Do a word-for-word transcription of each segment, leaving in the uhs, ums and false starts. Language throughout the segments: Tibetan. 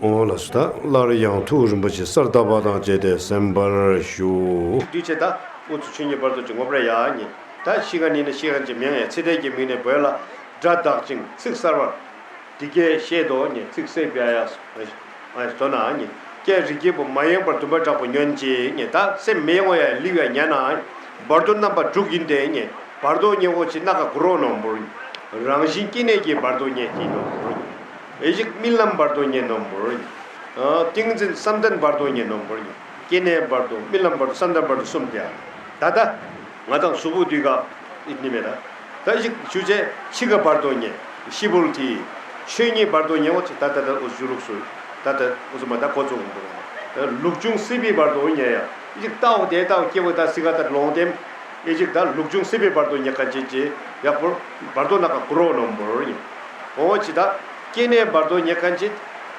འོང་ལགས་སོ། ད་སླར་ཡང་ཐུགས་རིན་པོ་ཆེ་གསལ་བཏབ་པ་དང་བཅས་ཏེ་གསན་པར་ཞུ། དུས་ཆེ་ད་འུ་ཚོ་ཆོས་ཉིད་བར་དོ་ཅིག་ངོ་སྤྲོད་ཡག་ཉེ། ད་ཤི་ག་ནི་ནི་ཤི་ག་ཅིག་མིང་ཡང་ཚེ་ཏན་གྱི་མིང་ནས་བོད་ལ་སྒྲ་དག་ཅིང་ཚིག་གསར་བར། འདི་སྐད་བཤད་དོ་ཉེ། ཚིག་གསལ་བྱ་ཡག་དོ་ན་ཉེ། ཀྱེ་རིགས་ཀྱི་བུ། མ་ཡེངས་པར་འདུན་པ་དྲག་པོ་ཉོན་ཅིག་ཉེ། ད་སེམས་མི་གཡེང་བ་ཡང་ལི་བའི་ཉ་ན། བར་དོ་རྣམ་པ་དྲུག་ཡིན་ཏེ་ཉེ། བར་དོ་ཉེ་བོ་ཅིག་སྣ་ཁ་གུ་རོ་ནོམ་བུར། རང་བཞིན་སྐྱེ་གནས་ཀྱི་བར་དོ་ཉེ་ཅིག་ནོམ་བུར། ཨེ་ཞིག་རྨི་ལམ་བར་དོ་ཉེ་ནོམ་བུར། ཏིང་འཛིན་བསམ་གཏན་བར་དོ་ཉེ་ནོམ་བུར། སྐྱེ་གནས་བར་དོ་རྨི་ལམ་བར་དོ་བསམ་གཏན་བར་དོ་གསུམ་དེ། ད་ལྟ་ང་དང་གཟུགས་པོ་འདི་ག་ཨིད་ནི་མེད་ད། ད་ཞིག་ཞུ་བྱས་འཆི་ཁ་བར་དོ་ཉེ། ཤི་བོལ་ཏི། ཆོས་ཉིད་བར་དོ་ཉེ་བོ་ཅིག་ད་ལྟ་ད་འུ་ཞུ་ལུགས་སུ། ད་ལྟ་འུ་ཚོ་མ་ད་གོ་ཚོད་འདུག་ལུགས་འབྱུང་སྲིད་པའི་བར་དོ་ཉེ་ཡ། ཞིག་ལྟའོ་དེ་ལྟའོ་སྐྱེ་བོ་ད་སྲིད་ཀ་ད་ལོང་དེམ། ཨེ་ཅིག་ད་ལུགས་འབྱུང་སྲིད་པའི་བར་དོ་ཉེ་ག་ཅིག་ཅེ་ཡག་པོ། བར་དོ་ན་ག་གུ་རོ་ནོམ་བོར་ཉེ། འོ་ཅི་ད། སྐྱེ་གནས་བར་དོ་ཉེ་ག་ཅིག་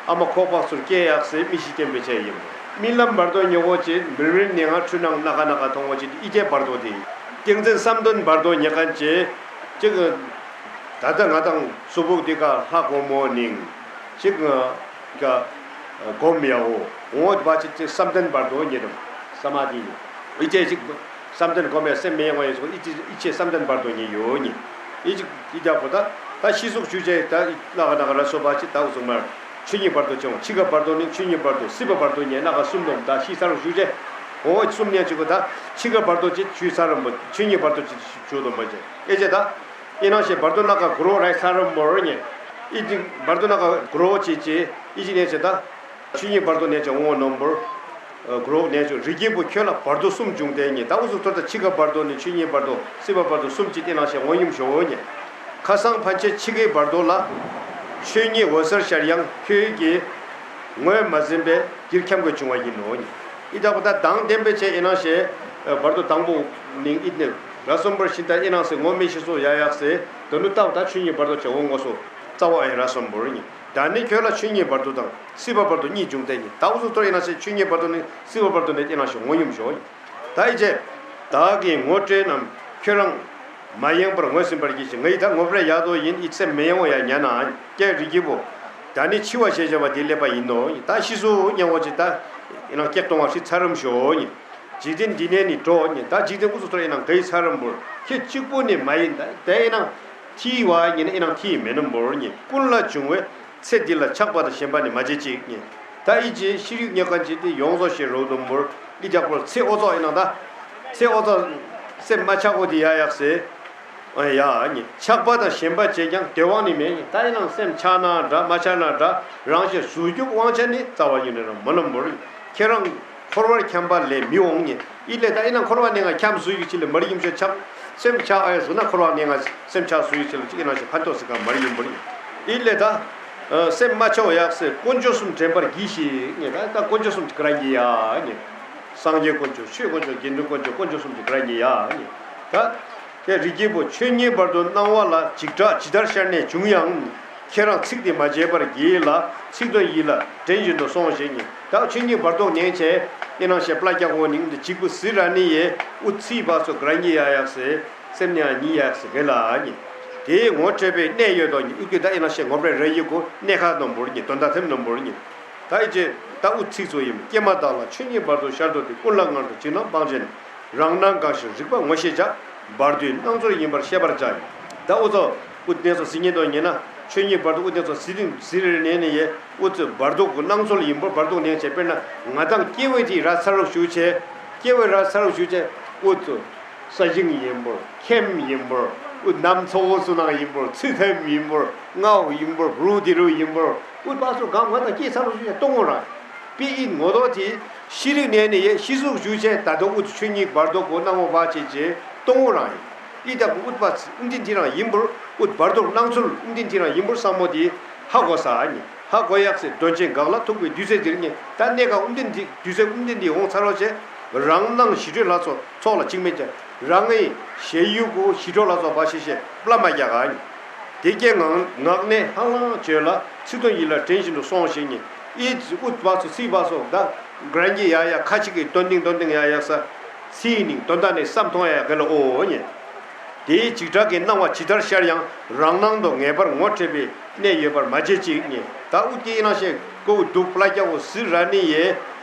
ཨ་མ་ཁོག་པགས་ཚུར་སྐྱེ་ཡག་སེ་མི་ཤི་སྟོན་པའི་ཆེད་ཡིན། རྨི་ལམ་བར་དོ་ཉེ་བོ་ཅིག་མིར་མིར་ནེ་ང་འཁྲུལ་སྣང་སྣ་ཁ་སྣ་ཁ་མཐོང་བོ་ཅིག་ཨི་ཀྱེ་བར་དོ་དེ། ཏིང་འཛིན་བསམ་གཏན་བར་དོ་ཉེ་ག་ཅིག་ཅིག་ད་ལྟ་ང་དང་གཟུགས་པོ་འདི་ག་ལྷ་སྒོམ་མོ་ནིང་། ཅིག་ག་སྒོམ་ཡའོ། འོ་བ་ཅིག་ཅིག་བསམ་གཏན་བར་དོ་ཉེ་དང་། ས་མ་དེ་ཡིན། ཨི་ཅེ་ཅིག་བསམ་གཏན་སྒོམ་ཡ་སེམས་མེད་ཡོང་བ་ཡིན་སོགས་ཨི་ཅེ་ཨི་ཅེ་བསམ་གཏན་བར་དོ་ཉེ་ཡོད་ཉེ། ཨི་ཅིག་ཨི་ཅག་པོ་ད་ད་ཤི་གཟུགས་ཞུ་ཅེ་ད་ཨི་ལ་ག་ན་ག་ར་སོ་བ་ཅིག་ད་འུ་ཚོ་མར་ཆོས་ཉིད་བར་དོ་ཅེ་འོང་། འཆི་ཁ་བར་དོ་ནི་ཆོས་ཉིད་བར་དོ་སྲིད་པ་བར་དོ་ཉེ་སྣ་ཁ་གསུམ་དོམ་ད་ཤི་ཚར་ཞུ་ཅེ། འོ་གསུམ་ཉེ་ཅིག་གོ་ད་འཆི་ཁ་བར་དོ་ཅིག་ཞུ་ཚར་རམ་པོ་ཆོས་ཉིད་བར་དོ་ཅིག་ཞུ་དོམ་པ་ཅེ། ཨེ་ཅེ་ད། ཨེ་ནང་བཞིན་བར་དོ་སྣ་ཁ་གུ་རོ་རའི་ས་རོ་མོར་ཉེ། ཨི་ཅིག་བར་དོ་སྣ་ཁ་གུ་རོ་ཅེ་ཅེ་ཨི་ཅིག་ནས་ཅེ་ད། ཆོས་ཉིད་བར་དོ་ནས་ཅེ་འོང་ནོམ་བོར། གུ་རོ་ནས་ཅེ་རིགས་ཀྱི་བུ་ཁྱོད་ལ་བར་དོ་གསུམ་འབྱུང་སྟེ་ཉེ། ད་འུ་ཚོ་ཐོར་ད་འཆི་ཁ་བར་དོ་ནས་ཆོས་ཉིད་བར་དོ་སྲིད་པ་བར་དོ་གསུམ་ཅེ་ཨེ་ནང་བཞིན་འོང་ཡུམ་ཞོ་ཉེ། ཁ་སང་ཕན་ཆད་འཆི་ཁའི་བར་དོ་ལ། ཆོས་ཉིད་འོད་གསལ་ཤར་ཡང་ཁྱོད་ཀྱིས། ངོས་མ་ཟིན་པའི་འདིར་འཁྱམས་དགོས་བྱུང་བ་ཡིན་ནོ། ཨི་ད་པོ་ད་དང་ལྡན་པའི་ཆེད་ཨི་ནང་བཞིན། བར་དོ་དང་པོ་ནིང་ཨིད་ནི་ར་སོན་པར་ཤིན་ད་ཨི་ནང་སེ་ངོ་མི་ཤི་སོ་ཡ་ཡག་སེ། ད་ནུ་ཏའོ་ད་ཆོས་ཉིད་བར་དོ་བྱ་འོང་ངོ་སོ། རྩ་བ་ཨེ་ར་སོན་པོར་ཉིད། ད་ནི་ཁྱོད་ལ་ཆོས་ཉིད་བར་དོ་དང་སྲིད་པ་བར་དོ་གཉིས་འབྱུང་སྟེ་ཉིད། ད་འུ་ཚོ་ཐོར་ཨི་ནང་སེ་ཆོས་ཉིད་བར་དོ་ནི་སྲིད་པ་བར་དོ་ནི་ཨི་ནང་བཞིན་ངོ་ཡུམ་ཞོ་ཉིད། ད་ཨི་ཅེ། བདག་གི་ངོ་སྤྲོད་རྣམས་ཁྱོད་རང་། མ་ཡེངས་པར་ངོས་ཟིན་པར་གྱིས་ཤིག་ངའི་ད་ངོ་སྤྲོད་ཡག་དོ་ཡིན། ཨི་ཚེ་མི་ཡེང་བ་ཡ་ཉ་ན་ཀྱེ་རིགས་ཀྱི་བུ། ད་ནི་འཆི་བ་ཞེས་བྱ་བ་འདི་སླེབས་པ་ཡིན་ནོ། ད་ཤི་སོ་ཉེ་བོ་ཅིག་ད་ཨི་ནང་སྐྱེག་གཏོང་བ་ཧྲི་ཚ་རམ་ཞོ་ཉེ། འཇིག་རྟེན་འདི་ནས་ནི་འགྲོ་ཉེ། ད་འཇིག་རྟེན་ཀུ་སུ་ཐོར་ཨི་ནང་གའི་ཚ་རམ་བུར་ཁྱེད་གཅིག་པུ་ནི་མ་ཡིན། ད་དེ་ཨི་ནང་ཐི་བ་ཉེ་ནི་ཨི་ནང་ཐི་མེ་ནམ་བུར་ཉེ། ཀུན་ལ་འབྱུང་བའི་ཚེ་འདི་ལ་ཆགས་པ་དང་ཞེན་པ་ནི་མ་བྱེད་ཅིག་ཉེ། ད་ཨི་ཅེ་ཤི་རིག་ཉེ་ག་ཅིག་དེ་ཡོངས་སོ་ཞེས་རོ་དུམ་བུར་ཨི་རྒྱག་པོར་ཚེ་ཨོ་ཙོག་ཨི་ནང་ད། ཚེ་ཨོ་ཙོག་སེམས་མ་ཆགས་ཨོ་དེ་ཡ་ཡག་སེ། ཨ་ཡ་ཉེ། ཆགས་པ་དང་ཞེན་པ་བྱེད་ཀྱང་དེ་དབང་ནི་མེད་ཉེ། ད་ཨི་ནང་སེམས་ཆགས་ན་འདྲ་མ་ཆགས་ན་འདྲ་རང་ཞེས་ཟུར་རྒྱུག་དབང་ཆ་ནི་རྩ་བ་ཉིད་ནས་རང་མ་ནམ་བུར་ཁྱེད་རང་། འཁོར་བར་འཁྱམས་པ་ལས་མི་འོང་ཉེ། ཨི་ལེ་ད་ཨི་ནང་འཁོར་བ་ནས་ང་འཁྱམས་སུ་ཡི་ཆི་ལེ་མར་ཡིན་ཆོད་ཆགས། སེམས་ཆགས་ཨ་ཡ་སུ་ན་འཁོར་བ་ནས་ང་སེམས་ཆགས་སུ་ཡི་ཆི་ལེ་ཅིག་ཨི་ནང་ཞིག་ཕན་ཐོགས་སི་ཀ་མར་ཡིན་བུར་ཉེ། ཨི་ལེ་ད། སེམས་མ་ཆགས་ཡག་སེ་དཀོན་མཆོག་གསུམ་དྲན་པར་གྱིས་ཤིག་ཉེ། ད་ད་དཀོན་མཆོག་གསུམ་ག་ར་ཉེ་ཡ་ཉེ། སངས་རྒྱས་དཀོན་མཆོག་ཆོས་དཀོན་མཆོག་དགེ་འདུན་དཀོན་མཆོག་དཀོན་མཆོག་གསུམ་གྱི་ག་ར་ཉེ་ཡ་ཉེ། ད། ཀྱེ་རིགས་ཀྱི་བུ་ཆོས་ཉིད་བར་དུ་སྣང་བ་ལ་འཇིགས་སྐྲག་ཇི་ལྟར་ཤར་ནས་བྱུང་ཡང་། ཁྱེད་རང་ཚིག་འདི་མ་བརྗེད་པར་གྱིས་ལ་ཚིག་དོན་ཡིད་ལ་དྲན་བཞིན་དུ་སོང་ཞེས་ཉེ། ད་ཆོས་ཉིད་བར་དོ་ཉན་ཆེ། ཨི་ནང་ཞེ་པླ་རྒྱག་འོ་ནིང་འདི་གཅིག་པུ་ཟི་ར་ནི་ཡེ་ཨུ་ཚི་བ་སོ་ག་ར་ཉི་ཡ་ཡག་སེ་སེམས་ཉ་ཉི་ཡག་སེ་གེ་ལ་ཉེ། དེའི་ངོ་འཕྲད་པའི་གནས་ཡོད་དོ་ཉེ། ཨུ་ཀི་ད་ཨི་ནང་ཞེ་ངོ་པའི་ར་ཡི་གོ་གནས་ཁ་ནོམ་བུར་ཉེ་དོན་དག་ཐེམ་ནོམ་བུར་ཉེ། ད་ཨི་ཅེ་ད་ཨུ་ཚིག་ཚོ་ཡིན་ཀྱེ་མ་དག་ལ་ཆོས་ཉིད་བར་དོ་ཤར་དོ་དེ་ཀུན་ལ་ངར་དུ་ཇི་སྣང་སྤང་བྱེད་ནས། རང་སྣང་འགགས་ཤིང་རིག་པ་ངོ་ཤེས་བྱ། བར་དོའི་སྣང་ཚུལ་ཡིན་པར་ཤེས་པར་བྱ། ད་འུ་ཚོ་ཨུ་གནས་ཚོ་ཟི་ཉེན་དོ་ཉེ་ན་ཆོས་ཉིད་བར་དོ་ཨུ་གནས་ཚོ་ཟི་ལིང་ཟི་རེ་ནས་ནས་ཡེ་ཨུ་ཚོ་བར་དོ་གི་སྣང་ཚུལ་ཡིན་པར་བར་དོ་ནས་བྱས་དཔེར་ན་ང་དང་སྐྱེ་བོའི་དེ་ར་ཚ་རུག་ཞུ་བྱས་སྐྱེ་བོའི་ར་ཚ་རུག་ཞུ་བྱས་ཨུ་ཚོ་ས་ཞིང་ཡིན་པར་ཁྱིམ་ཡིན་པར་ཨུ་ནམ་ཚོ་འུ་ཚོ་ནང་ཡིན་པར་ཚི་ཐེམ་ཡིན་པར་ངའོ་ཡིན་པར་རུ་དེ་རུ་ཡིན་པར་ཨུ་པ་ཚོ་གང་ང་དང་སྐྱེ་ཚ་རུག་ཞུ་བྱས་གཏོང་ངོ་ར། པི་ཨིན་ངོ་ཏོ་ཏི་ཤི་རིག་ནས་ནི་ཡེ་ཤི་ཟུག་ཞུ་ཆེ་ད་དུང་ཨུ་ཆོས་ཉིད་བར་དོ་གོ་སྣང་ངོ་བ་ཆེ་ཆེ་གཏོང་ངོ་རང་ཡིན། ཨི་ད་གོ་ཨུད་པ་ཨུན་ཏིན་ཏི་རང་ཡིན་པུར་ཨུད་བར་དོ་སྣང་ཚུལ་ཨུན་ཏིན་ཏི་རང་ཡིན་པུར་བསམ་མོ་ཏི་ཧ་གོ་ས་ཨ་ནི་ཧ་གོ་ཡག་སེ་དོན་ཆེན་འགག་ལ་ཐུག་པའི་དུས་ཚོད་འདིར་ཉེ་ད་གནས་ཀ་ཨུན་ཏིན་ཏི་དུས་ཚོད་ཨུན་ཏིན་ཏི་འོང་ཚར་བ་ཆེ་རང་སྣང་ཞི་ཁྲོའི་ལྷ་ཚོགས་ཚོགས་ལ་གཅིག་མེད་ཀྱང་རང་ངི་ཞེ་ཡུ་གོ་ཞི་ཁྲོ་ལྷ་ཚོགས་བ་ཤེ་ཤེ་པླ་མ་རྒྱག་ག་ཨ་ནི། དེ་སྐད་ངག་ངག་ནས་ལྷང་ལྷང་བརྗོད་ལ་ཚིག་དོན་ཡིད་ལ་དྲན་བཞིན་དུ་སོང་ཞིག་ཉིད་ཨི་ཙི་ཨུད་བ་སོ་ཚིག་བ་སོ་ད་ག་ར་ཉི་ཡ་ཡ་ཁ་ཅིག་གི་དོན་ཏིང་དོན་ཏིང་ཡ་ཡ་ས་ཚིག་ནིང་དོན་དག་ནི་བསམ་མཐོང་ཡ་ཡ་ག་ལ་ཨོ་ཉེ། དེའི་འཇིགས་སྐྲག་གི་སྣང་བ་ཇི་ལྟར་ཤར་ཡང་རང་སྣང་དུ་ངེས་པར་ངོ་འཕྲད་པའི་ གནས་ཡོད་པར་མ་བརྗེད་ཅིག་ཉེ། ད་ཨུ་ཏི་ཨི་ནང་བཤད་ཀོ་འུ་དུག་པླ་ཀྱ་འོ་སི་ར་ནི་ཡེ་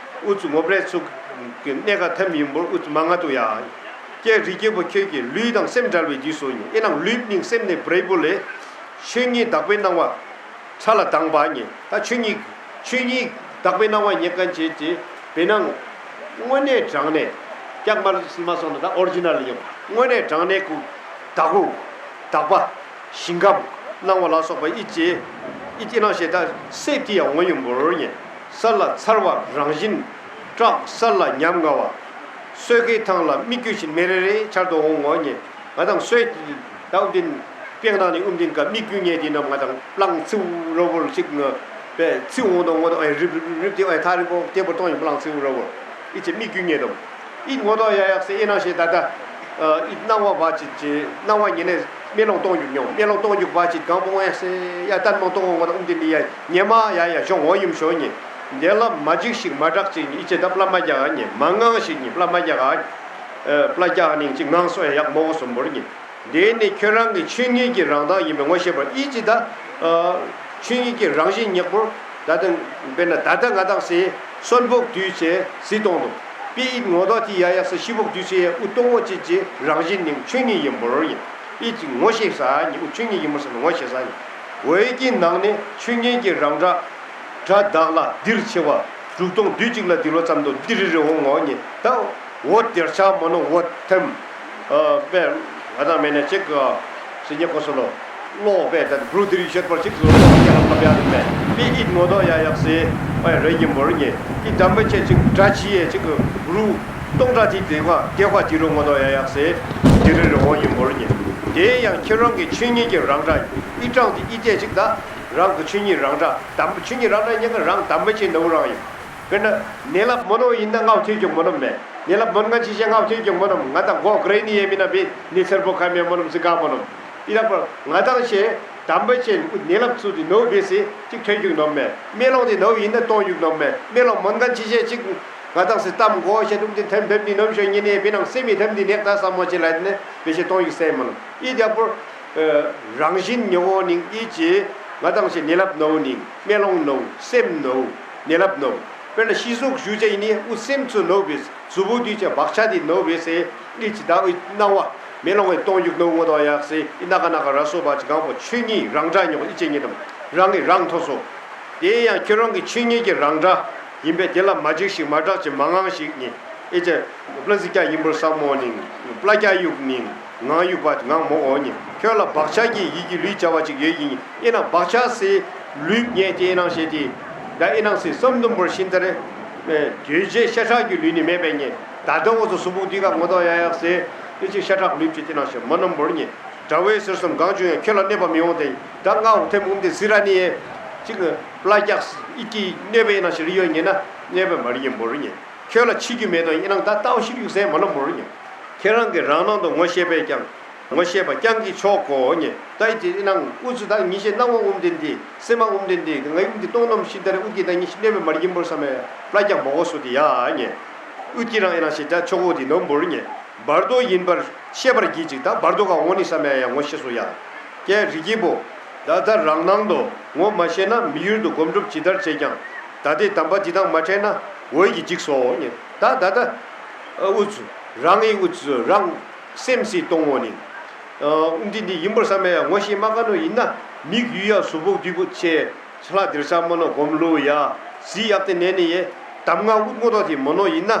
ཨུ་ཚུ་ངོ་པྲེ་ཚུ་གི་གནས་ཀ་ཐམ་ཡིན་པོར་ཨུ་ཚུ་མ་ང་ཏུ་ཡ། ཀྱེ་རི་སྐྱེས་པོ་ཁྱོད་ཀྱི་ལུས་དང་སེམས་བྲལ་བའི་དུས་སུ་ཉེ། ཨི་ནང་ལུས་ནིང་སེམས་ནི་བྲེ་བུ་ལེ། ཆོས་ཉིད་དག་པའི་སྣང་བ་ཚ་ལ་དང་པ་ཉེ། ད་ཆོས་ཉིད་ཆོས་ཉིད་དག་པའི་སྣང་བ་ཉེ་ཀན་བྱེད་ཅེ་བེ་ནང་དངོས་གནས་དྲང་གནས་ཀྱག་མར་སི་མ་སོང་ན་ད་ཨོ་རི་ཇི་ནལ་ཡོང་དངོས་གནས་དྲང་གནས་ཀུ་དག་གུ་དག་པ། ཞིང་ཁམས་སྣང་བ་ལ་སོགས་པ་ཨི་ཅེ་ཨི་ཅེ་ནང་བཤད་ད་སེ་ཏི་ཡང་ངོ་ཡོང་བོར་ཉེ། ས་ལ་ཚར་བ་རང་བཞིན་བཀྲག་ས་ལ་ཉམ་ང་བ། སོས་ཀའི་ཐང་ལ་མིག་གུ་བཞིན་མེ་རེ་རེ་འཆར་དུ་འོང་ངོ་ཉེ། ང་དང་སོས་ད་ཨུམ་དིན་པེང་ནང་ནི་ཨུམ་དིན་ཀ་མིག་གུ་ཉེ་དེ་ནམ་ང་དང་པླང་ཚིའུ་རོ་བོར་ཅིག་ངོ་པེ་ཚིའུ་འོང་དུ་ངོ་དང་ཨེ་རིབ་རིབ་དེ་ཨེ་ཐ་རི་པོ་དེ་པོ་གཏོང་ཡོང་པླང་ཚིའུ་རོ་བོར་ཨི་ཅེ་མིག་གུ་ཉེ་དུ། ཨི་ངོ་ཏོ་ཡ་ཡག་སེ་ཨི་ནང་བཤད་ད་ད། ཨི་སྣང་བ་བ་ཅིག་ཅེ་སྣང་བ་ཉེ་ནས་མེ་ལོང་གཏོང་རྒྱུག་མྱོང་མེ་ལོང་གཏོང་རྒྱུག་བ་ཅིག་གང་པོ་ཡ་སེ་ཡ་ལྟད་མོ་གཏོང་འོང་ང་དང་ཨུམ་དེ་ལི་ཡ་ཉེ་མ་ཡ་ཡ་ཞོ་ངོ་ཡུམ་ཞོ་ཉེ། འདས་ལ་མ་འཇིགས་ཤིག་མ་སྐྲག་ཅིག་ཉེ་ཨི་ཅེ་ད་པླ་མ་རྒྱ་ག་ཉེ་མ་ངང་ཞིག་ཉེ་པླ་མ་རྒྱ་ག་པླ་རྒྱ་ག་ནིང་ཅིག་ངང་སོ་ཡ་ཡག་མོ་གོ་སོམ་བོར་ཉེ། དེ་ནི་ཁྱོད་རང་གི་ཆོས་ཉིད་ཀྱི་རང་མདངས་ཡིན་པའི་ངོ་ཤེས་པར་ཨི་ཅི་ད། ཆོས་ཉིད་ཀྱི་རང་བཞིན་ཉག་པོར་ད་ལྟ་དཔེར་ན་ད་ལྟ་ང་དང་སེ་གསོན་ཕོག་དུས་ཆེ་སི་གཏོང་དུ། པི་ཨི་ངོ་ཐོག་དེ་ཡ་ཡ་སེ་ཤི་ཕོག་དུས་ཆེ་ཡ་ཨུ་གཏོང་བོ་ཅི་ཅི་རང་བཞིན་ནི་ཆོས་ཉིད་ཡིན་པོར་ཡིན། ཨི་ཅི་ངོ་ཤེས་ས་ཉི་ཨུ་ཆོས་ཉིད་ཡིན་པོར་ས་ནི་ངོ་ཤེས་ས་ཡིན། འོད་ཀྱི་ནང་ནས་ཆོས་ཉིད་ཀྱི་རང་སྒྲ། སྒྲ་དག་ལ་ལྡིར་ཆེ་བ། གྲུབ་སྟོང་དུས་གཅིག་ལ་ལྡིར་བ་ཙམ་དུ་ལྡིར་རི་རི་འོང་ངོ་ཉེ་ད། འོ་དེར་ཆགས་མོ་ནོ་འོ་ཐེམ། པས་ང་དང་མེད་ན་ཅིག་སི་ཉེ་ཁོ་སོ་ལོ། ལོག་པས་ད་འབྲུ་ལྡིར་ཤོད་པར་ཅིག་ལོ་ལོག་ཡང་ལ་ཡང་མེད་པི་ཨིད་ངོ་ཏོ་ཡ་ཡག་སེ་པའི་རེ་ཡིན་པོར་ཉེ་ཨི་དམ་པའི་ཆེ་ཅིག་སྒྲ་ཆི་ཡེ་ཅིག་འབྲུ་སྟོང་སྒྲ་དེ་དེ་ཁ་དེ་ཁ་དེ་རུ་ངོ་ཏོ་ཡ་ཡག་སེ་དེ་རེ་རེ་འོ་ཡིན་པོར་ཉེ་དེ་ཡང་ཁྱེད་རང་གི་ཆོས་ཉིད་ཀྱི་རང་སྒྲ་ཨི་གྲངས་དེ་ཨི་དེ་ཅིག་ད། རང་གི་ཆོས་ཉིད་རང་སྒྲ་དམ་པ་ཆོས་ཉིད་རང་སྒྲ་ཉེ་ག་རང་དམ་པའི་ཆེ་ནོ་རང་ཡིན། དཔེར་ན་ནད་ལབ་མོ་ནོ་ཡིན་ན་ངའོ་ཐོས་རྒྱུག་མོ་ནོ་མེད། ནད་ལབ་མོན་ང་ཆེ་ཤེ་ངའོ་ཐོས་རྒྱུག་མོ་ནོ་ང་དང་གོ་ག་རེ་ནི་ཡེ་མི་ན་བི་ནི་སེར་པོ་ཁ་མེ་མོ་ནོ་ཟི་ག་མོ་ནོ། ཡི་ལ་པར་ང་དང་ཤེ་དམ་པའི་ཆེ་ནད་ལབ་ཚུ་དི་ནོ་བི་སི་ཅིག་ཐོས་རྒྱུག་ནོ་མེད། མེ་ལོང་དི་ནོ་ཡིན་ན་གཏོང་རྒྱུག་ནོ་མེད། མེ་ལོང་མོན་ང་ཆེ་ཤེ་ཅིག་ང་དང་སི་གཏམ་གོ་ཤེ་དུམ་དི་ཐེམ་ཐེམ་ནི་ནོ་ཤོ་ཉི་ནི་བི་ནང་སེ་མི་ཐེམ་དི་ནེག་ད་ས་མོ་ཆེ་ལ་ནི་བི་ཤེ་གཏོང་རྒྱུག་སེ་མོ་ནོ། ཨི་རྒྱ་པོར། རང་བཞིན་ཉོ་བོ་ནིང་ཨི་ཅི་ང་དང་ཞེ་ནེ་ལབ་ནོ་ནིང་མེ་ལོང་ནོ་སེམས་ནོ་ནེ་ལབ་ནོ། དཔེར་ན་ཤི་གཟུགས་ཞུ་ཅེ་ཡིན་ནི་ཨུ་སེམས་ཚུ་ནོ་བིས་གཟུ་བོ་དུས་ཅེ་བག་ཆགས་དི་ནོ་བིས་སེ་ཨི་ཅི་ད་ཨུ་སྣང་བ་མེ་ལོང་བའི་སྟོང་རྒྱུག་ནོ་ངོ་དོ་ཡག་སེ་ཨི་ན་ག་ན་ག་ར་སོ་བ་ཅི་གང་པོ་ཆོས་ཉིད་རང་སྒྲ་ཉོ་ཨི་ཅེ་ཉིད་དམ་རང་གི་རང་ཐོ་སོ། དེ་ཡང་ཁྱོད་རང་གི་ཆོས་ཉིད་ཀྱི་རང་སྒྲ་ཡིན་པས་དེ་ལ་མ་འཇིགས་ཤིག་མ་སྐྲག་ཅིག་མ་ངང་ཞིག་ཉིད། ཨེ་ཅེ། པླ་ཟི་ཀྱ་ཡིན་པར་བསམ་མོ་ནིང་། པླ་ཀྱ་ཡུག་ནིང་། ངང་ཡུག་པ་ངང་མོ་འོ་ཉིད། ཁྱོད་ལ་བག་ཆགས་ཀྱི་ཡིད་ཀྱི་ལུས་བྱ་བ་ཅིག་ཡོད་ཡིན། ཨེ་ན་བག་ཆགས་སི་ལུས་ཉེ་ཅེ་ཨེ་ནང་བཤད་དེ། ད་ཨེ་ནང་སི་བསམ་དུམ་པར་ཤིན་ཏ་རེ། དོན་བྱེད་ཤ་ཁྲག་གི་ལུས་ནི་མེད་པས་ཉེ། ད་ལྟ་འོ་ཚོ་གཟུགས་པོ་དུས་ཀ་ངོ་ཐོག་ཡ་ཡག་སེ། ཨེ་ཅེ་ཤ་ཁྲག་ལུས་ཅེ་ཨེ་ནང་བཤད་མ་ནམ་པར་ཉེ། དགྲ་བོའི་ཟེར་སོམ་གང་བྱུང་ཡང་ཁྱོད་ལ་གནོད་པ་མི་ཡོང་སྟེ། ད་ང་འོ་ཐེམ་འུམ་དེ་ཟི་ར་ནི་ཡེ། ཅིག་པླ་ཀྱག་ཨི་ཀྱི་གནོད་པའི་ཨེ་ནང་བཤད་རི་ཡོད་ཉེ་ན་གནོད་པ་མ་རི་ཡིན་པར་ཉེ། ཁྱོད་ལ་འཆི་རྒྱུ་མེད་དོ་ཡིན་ནང་ད་ལྟ་བ་ཤི་རྒྱུ་ཟེར་མ་ལོ་མོར་ཉེ། ཁྱེད་རང་གི་རང་སྣང་དུ་ངོ་ཤེས་པས་ཀྱང་། ངོ་ཤེས་པ་རྐྱང་གིས་ཆོག་གོ་ཉེ། ད་ཡི་དེ་ནང་ཨུ་ཚུ་ད་ཉི་ཤེས་སྣང་བ་ཨུམ་དེན་དེ་སེམས་མ་ཨུམ་དེན་དེ་ང་ཨུམ་དེ་གཏོང་ནམ་ཤི་ད་རེ་ཨུ་ཀི་ད་ཉི་ཤེས་གནས་པའི་མར་ཡིན་པར་བསམ་ཡ་པླ་ཀྱག་མོ་གོ་སུ་དེ་ཡ་ཉེ། ཨུ་ཀི་རང་ཨེ་ན་ཤེས་ད་ཆོག་གོ་དེ་ནོམ་བོར་ཉེ། བར་དོ་ཡིན་པར་ཤེས་པར་གྱིས་ཅིག་ད་བར་དོ་ག་འོང་ནི་བསམ་ཡ་ཡ་ངོ་ཤེས་སུ་ཡ། ཀྱེ་རིགས་ཀྱི་བུ། ད་ལྟ་རང་སྣང་དུ་ངོ་མ་ཤེས་ན་མི་ཡུལ་དུ་སྒོམ་སྒྲུབ་ཇི་ལྟར་བྱེད་ཀྱང་། ད་ལྟའི་དམ་པ་འདི་དང་མ་ཕྲད་ན་འོད་ཀྱིས་འཇིག་སོ་ཉེ། ད་ད་ལྟ་ཨུ་ཚུ་རང་ངི་ཨུ་ཚུ་རང་སེམས་སི་གཏོང་ངོ་ནི། ཨུ་འདི་འདི་ཡིན་པར་བསམ་ཡ་ཡ་ངོ་ཤེས་མ་ག་ནོ་ཡིན་ན་མིག་ཡུལ་ཡ་གཟུགས་པོ་བདུད་པོ་ཆེ། ཆ་ལ་དེར་ཆ་མོ་ནོ་སྒོམ་ལུ་ཡ། ཟི་ཡག་ཏེ་ནས་ནི་ཡེ། གདམ་ང་འུ་ངོ་ཏོ་དེ་མོ་ནོ་ཡིན་ན།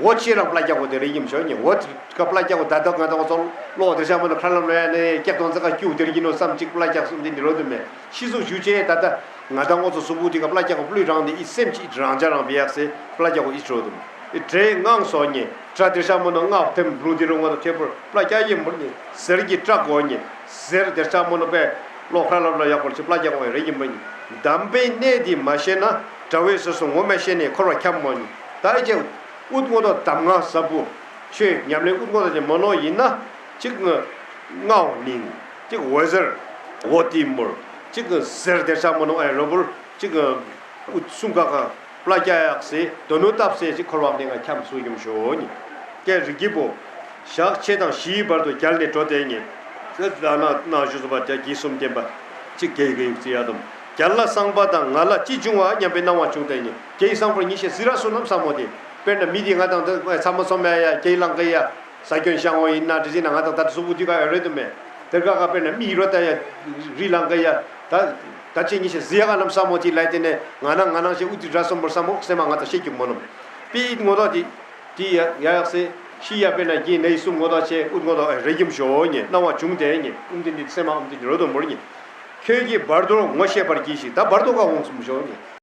འོ་ཆེ་རང་པླ་རྒྱག་གོ་དེ་རེ་ཡིན་ཤོ་ཉེ། འོ་ཀ་པླ་རྒྱག་གོ་ད་ད་ང་དང་འོ་ཚོ་ལོ་དེར་ཆ་མོ་ནོ་ཁ་ལམ་ལོ་ཡ་ནི་ཀྱག་དོན་ཚ་ཀ་ཀྱུ་དེར་ཡིན་ནོ་བསམ་ཅིག་པླ་རྒྱག་གསུམ་དེ་ནི་རོ་དུ་མེ་ཤི་སུ་ཞུ་ཆེ་ད་ད་ང་དང་འོ་ཚོ་སུ་བུ་དེ་ཀ་པླ་རྒྱག་གོ་པླུ་རང་དེ་ཨི་སེམས་ཅི་རང་ཅ་རང་བེ་ཡག་སེ་པླ་རྒྱག་གོ་ཨི་ཅི་རོ་དུ་མེ། དྲེ་ངང་སོ་ཉེ། དྲ་དེར་ཆ་མོ་ནོ་ངག་ཐེམ་བླུ་དེ་རུ་ངོ་ཐེ་པུར་པླ་རྒྱག་ཡིན་མུར་ཉེ། ཟེར་གྱི་སྐྲག་གོ་ཉེ། ཟེར་དེར་ཆ་མོ་ནོ་པེ་ལོ་ཁ་ལམ་ལོ་ཡག་པོར་ཆེ་པླ་རྒྱག་གོ་རེ་ཡིན་མུར་ཉེ། གདམས་པའི་གནད་འདི་མ་ཤེས་ན་དགྲ་བོའི་ཟེར་སོ་ངོ་མ་ཤེས་ནས་འཁོར་བ་འཁྱམ་མོ་ཉེ། ད་ཨེ་ཅེ། ཨུད་ངོ་ཏོ་གདམས་ངག་ཟབ་པོ། ཆོས་ཉམས་ལེན་ཨུད་ངོ་ཏོ་ཅན་མོ་ནོ་ཡིན་ན། གཅིག་ངའོ་ནིང་། གཅིག་འོད་ཟེར། འོ་ཏི་མུར། གཅིག་ཟེར་དེར་ཆ་མོ་ནོ་ཨེ་རོ་བུར། གཅིག་ཨུད་སུང་ཀ་ཀ་པླ་རྒྱ་ཡག་སེ་དོ་ནུ་བཏབ་སེ་གཅིག་འཁོར་བ་ནི་ང་འཁྱམ་སུ་ཡུམ་ཞོ་ཉི། ཀྱེ་རིགས་ཀྱི་བུ། ཞག་ཕྱེད་དང་བཞིའི་བར་དུ་རྒྱལ་ནས་འགྲོ་དེ་ཉེ། ཟེར་ལ་ན་ན་ཞུ་སོ་པ་དེ་གི་གསུམ་བསྟན་པ། གཅིག་རྒྱའི་གི་ཡིག་ཚིག་ཡ་དམ། རྒྱ་ལ་གསང་པ་དང་ང་ལ་ཅི་བྱུང་བ་སྙམ་པའི་སྣང་བ་བྱུང་སྟེ་ཉེ། རྒྱའི་གསང་པར་ཉི་ཤེས་ཟི་ར་སོ་ནམ་ས་མོ་དེ། དཔེར་ན་མི་དེ་ང་དང་འདི་ཚ་མོ་ཚོ་མེ་ཡ་རྒྱའི་ལང་ཀ་ཡ། ས་ཁྱོན་ཤང་འོ་ཡིན་ན་དེ་ཟིན་ན་ང་དང་ད་དུ་སུ་བུ་དུས་ག་ཡ་རེད་དུ་མེད། དེར་ག་ག་དཔེར་ན་མི་ཡི་རོ་ད་ཡ། རི་ལང་ཀ་ཡ། ད། ད་ཅི་ཉི་ཤེས་ཟི་ཡ་ག་ནམ་ས་མོ་དེ་ལ་དེ་ནས་ང་ན་ང་ནང་ཞེས་ཨུ་དི་ར་སོ་མོར་ས་མོ་སེ་མ་ང་དང་ཤེས་རྒྱུ་མོ་ནམ། པི་ངོ་ད་དེ། དེ་ཡ་ཡ་ཡག་སེ། ཤི་ཡ་དཔེར་ན་རྒྱའི་ནས་སུ་ངོ་ད་ཆེ་ཨུ་ངོ་ད་རེ་རྒྱུམ་ཞོ་ཉེ་སྣང་བ་བྱུང་དེ་ཉེ་ཨུམ་དེ་འདི་སེ་མ་ཨུམ་དེ་འདི་རོ་དུ་མོར་ཉེ། ཁྱོད་ཀྱིས་བར་དོར་ངོ་ཤེས་པར་གྱིས་ཤིག་ད་བར་དོ་ག་འོང་སུམ་ཞོ་ཉེ།